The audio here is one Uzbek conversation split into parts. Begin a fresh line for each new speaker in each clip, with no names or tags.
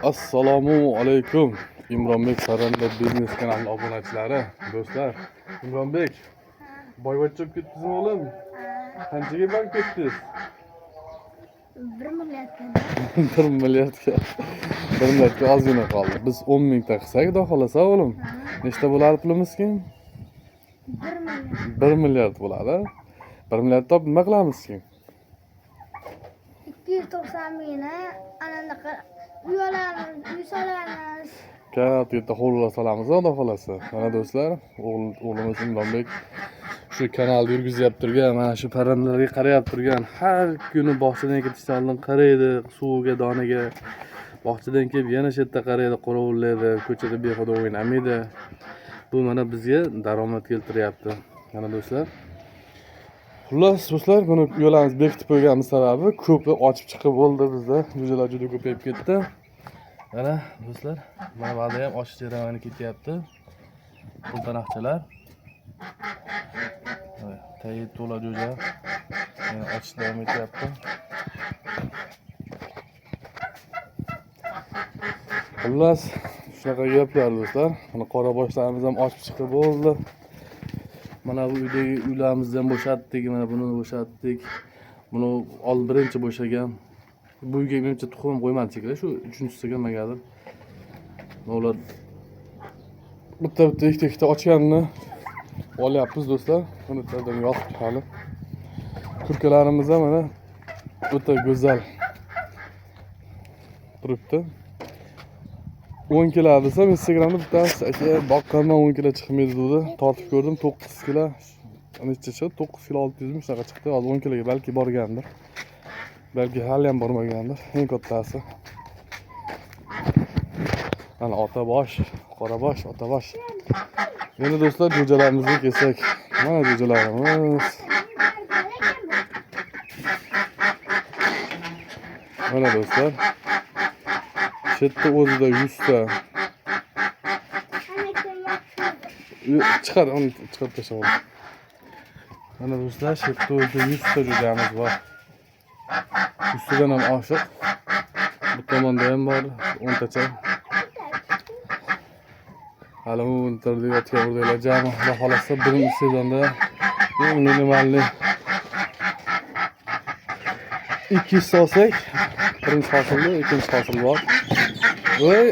Assalomu alaykum. Imronbek Saranda biznes kanali obunachilari, do'stlar. Imronbek, boyvachcha bo'lib ketdingizmi o'g'lim? Qanchaga boyib ketdingiz?
1 milliardga.
1 milliardga. 1 milliardga ozgina qoldi. Biz 10 mingta qilsak, xudo xohlasa o'g'lim. Nechta bo'ladi pulimiz keyin?
1 milliard.
1 milliard bo'ladi. 1 milliard topib nima qilamiz keyin?
290 mingni anaqa uy olamiz, uy solamiz.
Katta yerda hovlilar solamiz, xudo xohlasa. Mana do'stlar, o'g'limiz Imronbek shu kanalni yurgizyapti turgan, mana shu parrandalarga qarayap turgan. Har kuni bog'chadan ketishdan oldin qaraydi suviga, doniga. Bog'chadan kelib yana shu yerda qaraydi, qo'rovullaydi, ko'chada behuda o'ynamaydi. Bu mana bizga daromad keltiryapti. Mana do'stlar. Xullas do'stlar, buni yo'lamiz bekitib qo'yganimiz sababi ko'pi ochib chiqib bo'ldi bizda. Jo'jalar juda ko'payib ketdi. Mana do'stlar, mana bu yerda ham ochish jarayoni ketyapti. Pul tanaxchalar. Tayi to'la jo'ja. Yana ochish davom etyapti. Xullas, shunaqa gaplar do'stlar. Mana qora boshlarimiz ham ochib chiqib bo'ldi. Mana bu uydagi uylarimizni ham bo'shatdik, mana buni bo'shatdik. Buni birinchi bo'shagan. Bu uyga menimcha tuxum qo'ymadi shekilli, shu uchinchisiga nimagadir. Ular bitta bitta ikkita ikkita ochganini olyapmiz do'stlar. Buni yerdan yotibdi hali. Kurkalarimiz ham mana o'ta go'zal turibdi. 10 kilo desam Instagramda bittasi aka boqqanman 10 kilo chiqmaydi dedi. Tortib ko'rdim 9 kilo. Necha chiqdi? 9 kilo 600 mi shunaqa chiqdi. Hozir 10 kiloga balki borgandir. Balki hali ham bormagandir. Eng kattasi. Mana otabosh, qorabosh, otabosh. Endi do'stlar jo'jalarimizni kelsak. Mana jo'jalarimiz. Mana do'stlar. Shu yerda o'zida 100 ta. Chiqar, uni chiqarib tashlab. Mana do'stlar, shu yerda o'zida 100 ta jo'jamiz bor. 100 tadan ham oshiq. Bu tomonda ham bor 10 tacha. Hali u yerda yotgan o'rdaklar jami xudo xohlasa birinchi sezonda eng minimalni 200 olsak, birinchi hosilda ikkinchi hosil bor. Voy!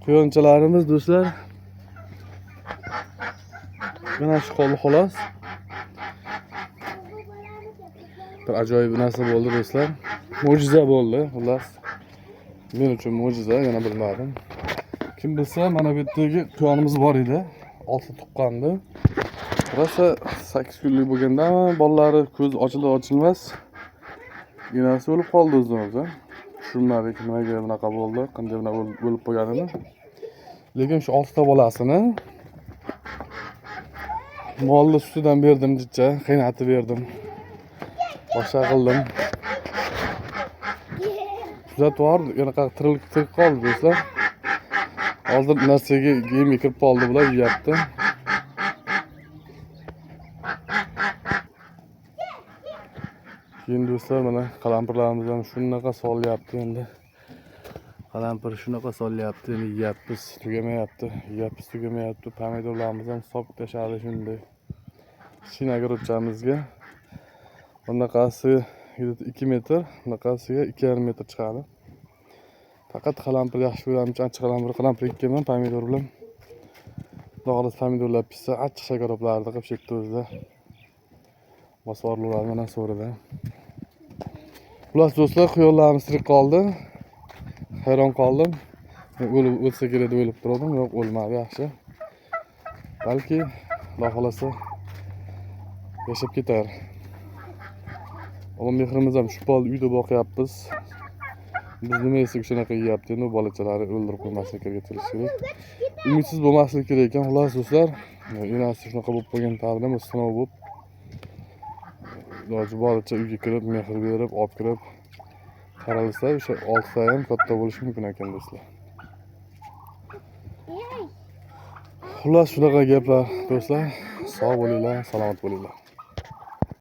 Quyonchalarimiz do'stlar. Mana shu qoldi xolos. Bir ajoyib narsa bo'ldi do'stlar. Mo'jiza bo'ldi, xullas. Men uchun mo'jiza, yana bilmadim. Kim bilsa, mana bu yerdagi quyonimiz bor edi. 6 tuqqandi. Rosa 8 kunlik bo'lganda bolalari ko'z ochilar ochilmas. Enasi o'lib qoldi o'zidan o'zi. Tushunmadik nimaga bunaqa bo'ldi, qanday bunaqa o'lib qolganini. Lekin shu 6 ta bolasini molni sutidan berdim, jicha, qaynatib berdim. Boshqa qildim. Tuzatib yubordi, yana tirik qoldi do'stlar. Hozir narsaga yemga kirib qoldi, bular yeyapti. Keyin do'stlar mana qalampirlarimiz ham shunaqa solyapti endi. Qalampir shunaqa solyapti, endi yeyapmiz, tugamayapti, yeyapmiz, tugamayapti. Pomidorlarimiz ham sopib tashladi shunday. Kichkina огородchamizga bunaqasi 2 metr, bunaqasiga 2,5 metr chiqadi. Faqat qalampir yaxshi ko'ramiz, ancha qalampir ekkanman pomidor bilan. Xudo xohlasa pomidorlar pishsa, achchiq shakaroblarni qilib shu yerda o'zida bosib yuboriladi mana so'rida. Xullas do'stlar, quyonlarimiz tirik qoldi. Hayron qoldim. Men o'lib o'lsa kerak deb o'ylab turdim. Yo'q, o'lmadi, yaxshi. Balki xudo xohlasa yashab ketar. Olim mehrimiz ham tushib qoldi, uyda boqyapmiz. Biz nima yesak shunaqa yeyapti. Endi bolachalari o'ldirib qo'ymaslik kerak, kerak. Umidsiz bo'lmaslik kerak ekan. Xullas do'stlar, enasi shunaqa bo'lib qolgan taqdirda sinov bo'lib iloji boricha uyga kirib, mehr berib, olib kirib qaralsa, o'sha 6 ta ham katta bo'lishi mumkin ekan do'stlar. Xullas shunaqa gaplar do'stlar. Sog' bo'linglar, salomat bo'linglar.